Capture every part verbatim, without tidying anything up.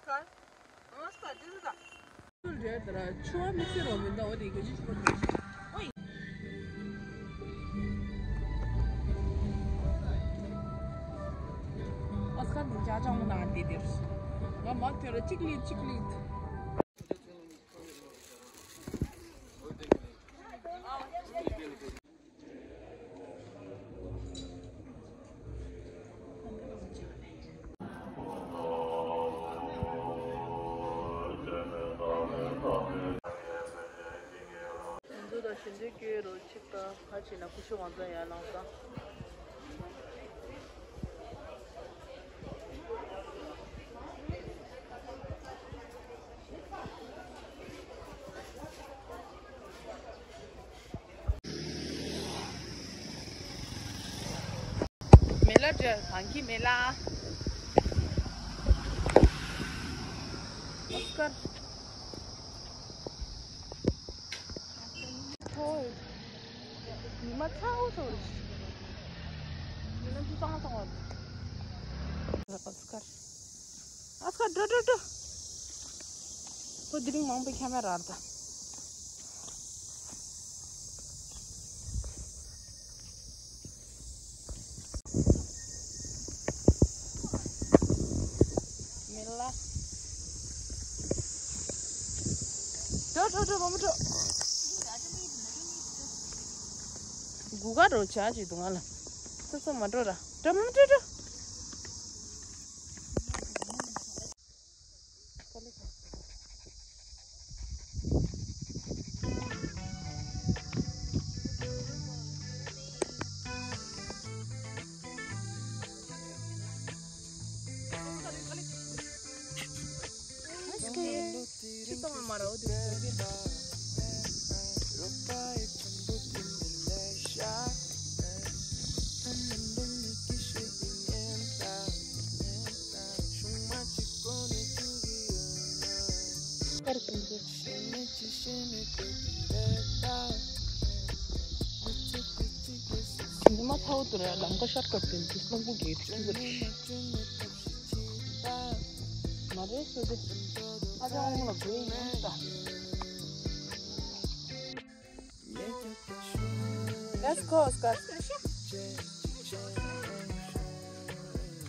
ཨོ་སི་ཀར་འདི་ཅག་ཅག་མོ་ནང་བསྡད་དེར། ང་མ་ཐོན་ར་གཅིག་ལིད་གཅིག་ལིད། འདི་དང་ཞི་འདུལ་སྐྱོན་རོ་གཅིག་དང་ཁ་ཕྱེ་ན་ཀུ་ཤུ་ཝང་ཙམ་ཡར་ལངས་དང་། མེ་ལ་འདྲ་གང་གི་མེ་ལ། ཨོ་སི་ཀར། ཉི་མ་ཚ་བོ་ཚོ་རེད། ཉི་མ་ཆུ་ཚང་ཚང་བ་རེད། ཨོ་སི་ཀར། ཨོ་སི་ཀར་འགྲོ་འགྲོ་འགྲོ། ཁོ་དེ་རིང་མང་པོ་ཁྱམས་རར་ད། མེ་ལ། འགྲོ་འགྲོ་འགྲོ། མ་མ་འགྲོ། སྒུག་ག་འགྲོ་བྱ་ཅིག་འདུག་ང་ལ། སོ་སོ་མ་འགྲོ་ར། འགྲོ་མ་འགྲོ་འགྲོ། ཉི་མ་ཚ་བོ་དུ་ར་ལམ་ཁ་ཤར་སྐབས་དེ་དུས་རླུང་བུ་གིས་ཁྱུག་གི་རེད། མ་རེད་སོ་དེ། ཨ་ཅག་ཁོང་ལ་དགོས་ཡིན་ད། Let's go, Oscar.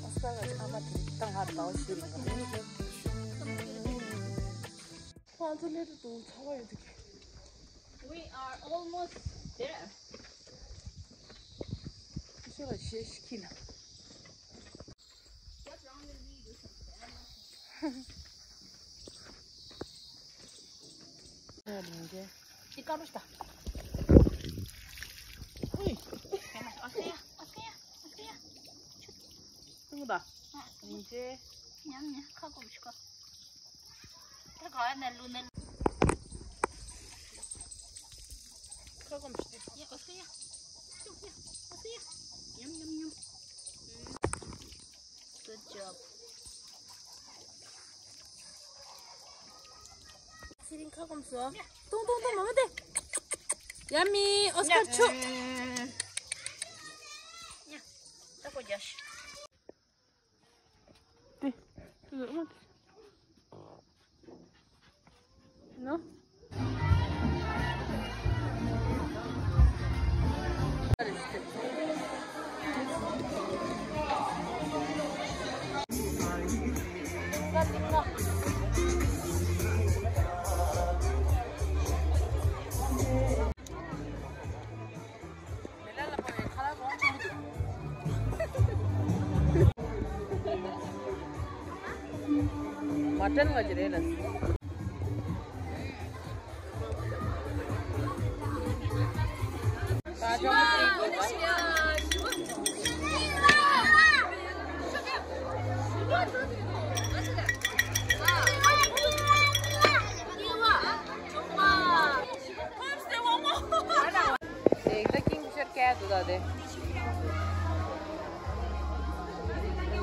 Oscar ལ་ཨ་མ་དེ་ཏང་ཧར་ལའོ་ཞིག་རེད། ཁོང་ཚོ་སླེབས་འདུག་ཚ་བ་ཡོད་འདུག We are almost there. ཁོ་ཚོ་ལ་ཞེ་ཞིག་ཁྱི་ལ། What's wrong with me? ཅི་ཀ་རུ་ཤ། ཨུའི། ཨ་སྐྱ་ཡ། ཨ་སྐྱ་ཡ། ཨ་སྐྱ་ཡ། ཐུང་ད། ཨ་ཡིན་ཅེ། ཉམས་ཉམས་ཁ་སྐོམ་ཤི་ཁ། ད་ག་ནས་ལུ་ནས། ཁ་སྐོམ་ཤི། ཡ་ཨ་སྐྱ་ཡ། ཡ་ཨ་སྐྱ་ཡ། ཉམས་ཉམས་ཉམས། Good job. ཚེ་རིང་ཁ་སྐོམ་སོང་། ཏོང་ཏོང་ཏོང་མ་མ་དེ། Yummy. ཨོ་སྐར་ཆུ། ད་ཁོ་རྒྱ་ཤི། དེ། དེ་ལ་ཨོ་དེ། ནོ། མ་དྲན་བ་ཅི་རེད་ལ། དེ་ད་ཀིང་ཕི་ཤར་ཀེ་ཊི་འདུག་ད་དེ།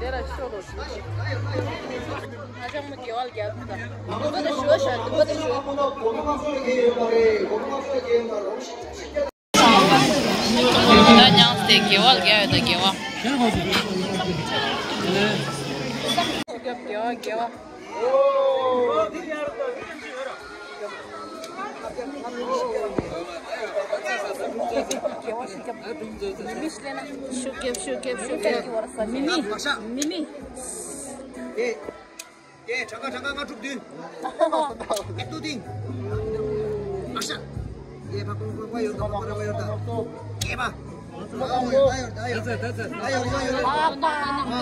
དེ་ལ་ཤོ་རོ་ཤོ། ཨ་ཅག་མོ་དགེ་བ་ལ་རྒྱབ་ད། དུམ་བུ་དེ་ཤོ་ཤ་དུམ་བུ་དེ་ཤོ། ད་མྱངས་ཏེ་དགེ་བ་ལ་རྒྱབ་ཡོད་ད་དགེ་བ། ཤོ་རྒྱབ་དགེ་བ་དགེ་བ། ཤུགས་རྒྱབ། ཤུགས་རྒྱབ། ཤུགས་རྒྱབ། མི་མི། མི་མི། ཨེ། ཨེ། གྲངས་ཀ། གྲངས་ཀ་ལྔ་དྲུག་བདུན། ཨེ། ཏུ་ཏིང་། ཨ་ཤ། ཨེ། ཕ་ཕ་ཕ་ཕ་ཡོད་ད། ཕ་ཕ་ཕ་ཡོད་ད། ཨེ་མ། ཨ་ཡོད་ད། ཨ་ཡོད་ད། ཨ་ཡོད་ད། ཨ་ཡོད་ད། ཨ་ཡོད་ད། ཨ་ཡོད་ད། ཨ་ཡོད་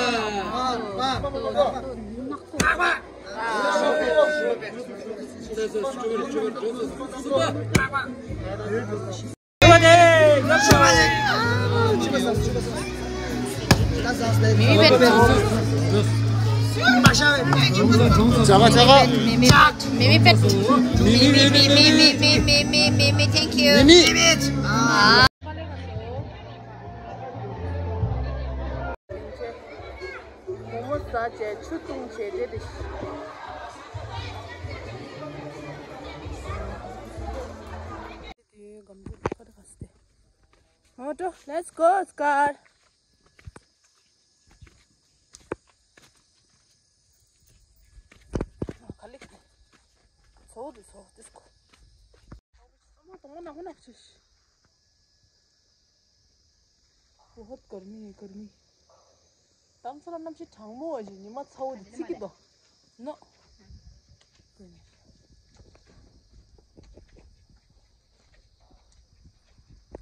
ད། ཨ་ཡོད་ད། ཨ་ཡོད་ད། ཨ་ཡོད་ད། ཨ་ཡོད་ད། ཨ་ཡོད་ད། ཨ་ཡོད་ད། ཨ་ཡོད་ད། Thank you. མོག་མོག་ཟ་བྱས་ཆུ་བཏུང་བྱས་རེད་དེ། དེ་སྒམ་ཚུགས་ཁ་དེ་ག་སྟེ། མོ་ཊ། Let's go, Scar. ག་ལེགས་ཚོ་དེ་ཚོ་དེ་སྐོ། ཨ་མ་དང་མ་ནག་མ་ནག་ཆེ་ཤི། बहुत गर्मी है, गर्मी. དམ་ཚ་ལ་གནམ་གཤིས་གྲང་མོ་བ་ཞིག་ཉི་མ་ཚ་བོ་དེ་ཚིག་གི་འདུག་ནོ།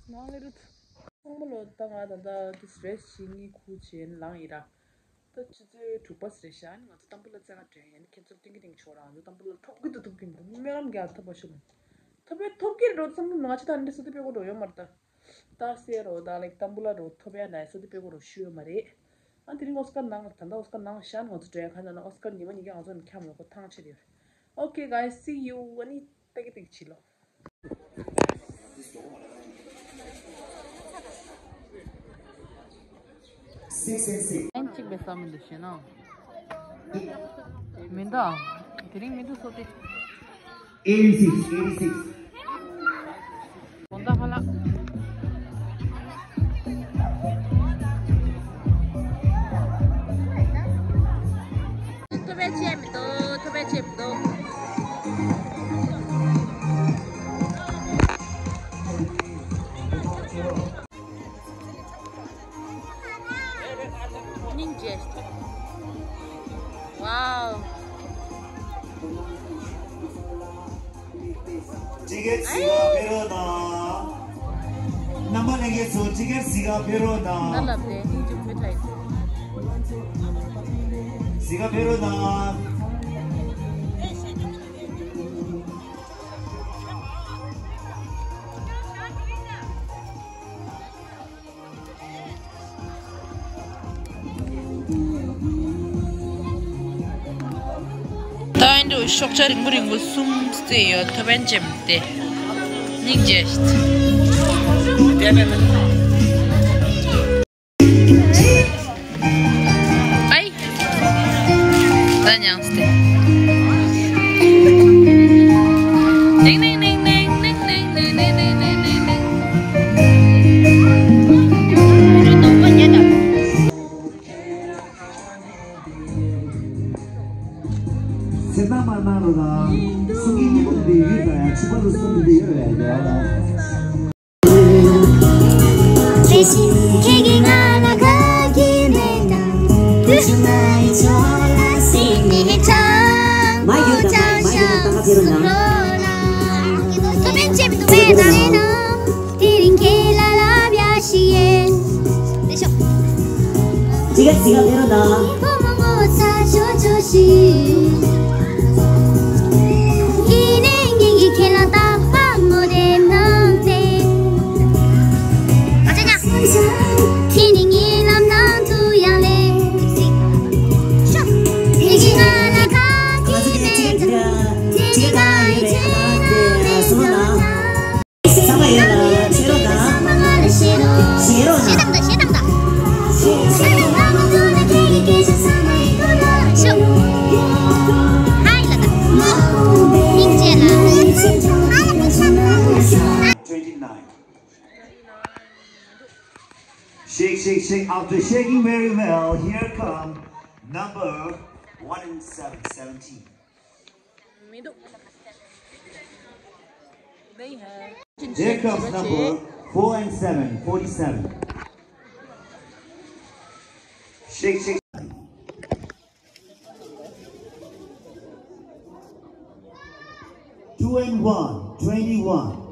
ནང་ལས་རུ། ཚང་མ་ལོ་ད་ང་ད་ལྟ་དུ་སི་རེ་སི་བྱེད་ངེས་ཁུལ་བྱེད་ལངས་ཡིན་ར། ད་ཆུ་ཚོད་དྲུག་པ་ཟེར་ཤག་ཨ་ནི་ང་ཚོ་ཏམ་བུ་ལ་རྩེ་ལྔ་འགྲོ་ཡིན། ཨ་ནི་ཁྱེད་ཚོར་སྟོན་གྱི་རིང་ཆོག་ར། ང་ཚོ་ཏམ་བུ་ལ་ཐོབ་གི་འདུག་ཐོབ་གི་འདུག་སྨོན་ལམ་རྒྱག་ཐོབ་པ་ཤོག་ཐོབ་པའི་ཐོབ་ཀྱི་རེད་འགྲོ་བསམ་གི། ང་ཅི་ད་འདི་ས་དེ་པེ་གོ་འགྲོ་ཡོད་མ་རེད་ད། ད་སེ་རོ་ད་ལེགས་ཏམ་བུ་ལ་རོ་ཐོབ་ཡ་ན་ས་དེ་པེ་གོ་རོ་ཤུ་ཡོད་མ་རེད། ཨ་དེ་རིང་ཨོ་སྐར་ནང་ད་ལྟ་ཨོ་སྐར་ནང་ཤ་ང་ཚོ་འགྲོ་ཡ་ཁ་ན་ན་ཨོ་སྐར་ཉི་མ་ཉི་ག་ང་ཚོ་ནི་འཁྱམ་ཡོད་ཁོ་ཐང་ཆད་ཡོད། Okay guys, see you. ཨ་ནི་ཏེ་གི་ཏེ་གི་ཆི་ལོ། Six and six. ཨན་གཅིག་པའི་ས་མི་འདུག་ཤེ་ན། མི་འདུག་དེ་རིང་མི་འདུག་སོ་ཏེ། Eighty-six, eighty-six. གོང་ད་ཧ་ལ། ཐོབ་པའི་ཆེད་མི་འདུག་ཐོབ་པའི་ཆེད་མི་འདུག་སྙིང་རྗེ། Wow. ཊི་ཀེ་ཊི་གཟིགས་ག་ཕེབས་རོགས་གནང་། རྣམ་པ་ལྷན་རྒྱས་ཚོ་ཊི་ཀེ་ཊི་གཟིགས་ག་ཕེབས་རོགས་གནང་། ན་ལབ་སྟེ་སྙིང་རྗེ་བོད་ཐའི། གཟིགས་ག་ཕེབས་རོགས་གནང་། ད་ཨེ་འདྲ་ཤོག་བྱ་རིང་པོ་རིང་པོ་གསུམ་བརྩེགས་ཡོད། ཐོབ་པན་ཅེམ་སྟེ་སྙིང་རྗེ། ཨའི། ད་མྱངས་ཏེ། ནིང་ནིང་ནིང་ནིང་ནིང་ནིང་། སེམས་ནང་མ་གནང་རོགས་གནང་། སུམ་གི་གཉིས་པོ་འདི་ཡོད་དང་ཡང་ཕྱི་པ་རུ་སུམ་འདི་ཡོད་རེད་ཡ། Twenty-nine. Shake, shake, shake. After shaking very well, here come number One and seven, seventeen. མི་འདུག They have. Here comes number four and seven, forty-seven. Shake, shake. Two and one, twenty-one.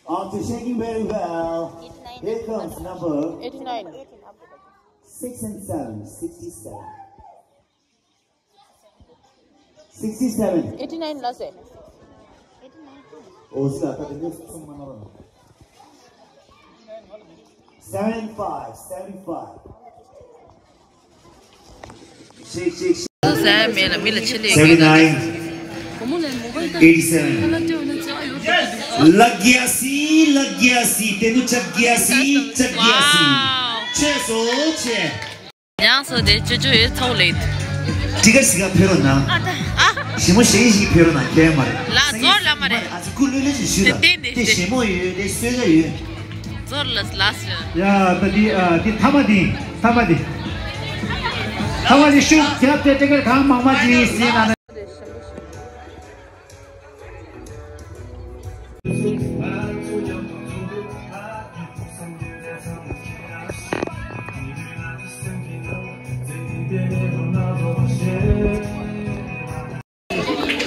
After shaking very well, here comes number eighty-nine. Six and seven, sixty-seven. Sixty-seven. Eighty-nine ལ་ཟེར། ཨོ་ཟི་ལ་ད་དེ་འདྲ་གསུང་མ་ན་རོ། Seven and five, seventy-five. Shake, shake, shake. ཟེར་མེད་ལ་མི་ལ་ཆེ་ལེ། Seventy-nine. Eighty-seven. Lagya si, lagya si, tenu chak gya si, chak gya si. Wow. Che so che. ཡང་སོ་དེ་ཅོ་ཅོ་ཡོད་ཚོགས་ལེད། ཏི་ཀ་སི་ཀ་ཕེ་རོ་ན། ཨ་ཞི་མོ་ཞེ་ཞིག་ཕེ་རོ་ན་ཁྱེད་མ་རེད། ལ་ཟོར་ལ་མ་རེད། ཨ་ཙི་ཀུ་ལུ་ལུ་ཞིག་ཞུ་ད། དེ་དེ་ཞི་མོ་ཡོད་དེ་སོས་ཀ་ཡོད། ཟོར་ལ་ལ་ཟེར། ཡ་ད་དེ་ཨ་དེ་ཐ་མ་དེ་ཐ་མ་དེ། ཐ་མ་དེ་ཤུགས་རྒྱབ་སྟེ་ཏི་ཀ་གང་མང་མ་ཅིག་ཟིན་ན་ན།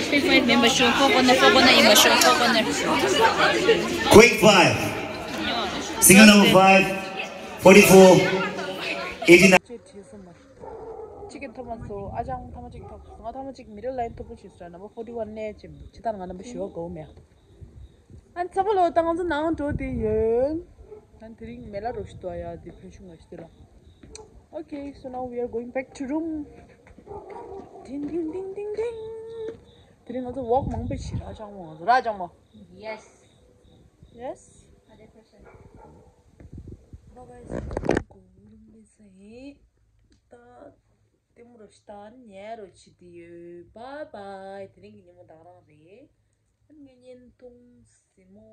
Quick five member show, coconut, coconut, member show, coconut. Quick five. Single number five, forty-four, eighty-nine. ཅིག་གི་ཐོབ་མ་སོ། ཨ་ཅང་ཐ་མ་ཅིག་ཐོབ། ང་ཐ་མ་ཅིག་མི་རེ་ལ་ཡིན་ཐོབ་པོ་ཞིག་སོ། number forty-one ནས་ཅིམ་ཅི་ལྟར་ང་number ཞི་བ་གོ་མེ། ཨན་ཚ་པོ་ལོ་ད་ང་ཚོ་ནང་འགྲོ་དེ་ཡོད། ཨན་དེ་རིང་མེ་ལ་རོ་ཞིག་ཏོ་ཡ་དེ་ཕན་ཤུང་ང་ཞིག་དེ་ལ། Okay, so now we are going back to room. ཏིང་ཏིང་ཏིང་ཏིང་ཏིང་། དེ་རིང་ང་ཚོ་walk མང་པོ་ཞིག་ར་ཅང་མོ་ང་ཚོ་ར་ཅང་མོ། Yes. Yes. Hundred percent. Bye bye. ད་ལྟད་མོ་རོ་ཞིག་ད་ཉལ་རོ་ཆི་དེ་ཡོད། Bye bye. དེ་རིང་གི་ཉིན་མོ་ད་ག་རང་རེད། ངའི་བརྙན་ཐུང་གཟིགས་མོ།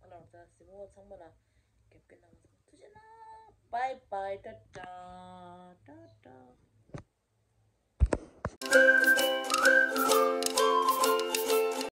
ཨ་ལ་ད་གཟིགས་མོ་ཚང་མ་ལ་རྒྱབ་སྐྱོར་གནང་ཚང་ཐུགས་རྗེ་གནང་། Bye bye. ཏ་ཏ་ཏ་ཏ།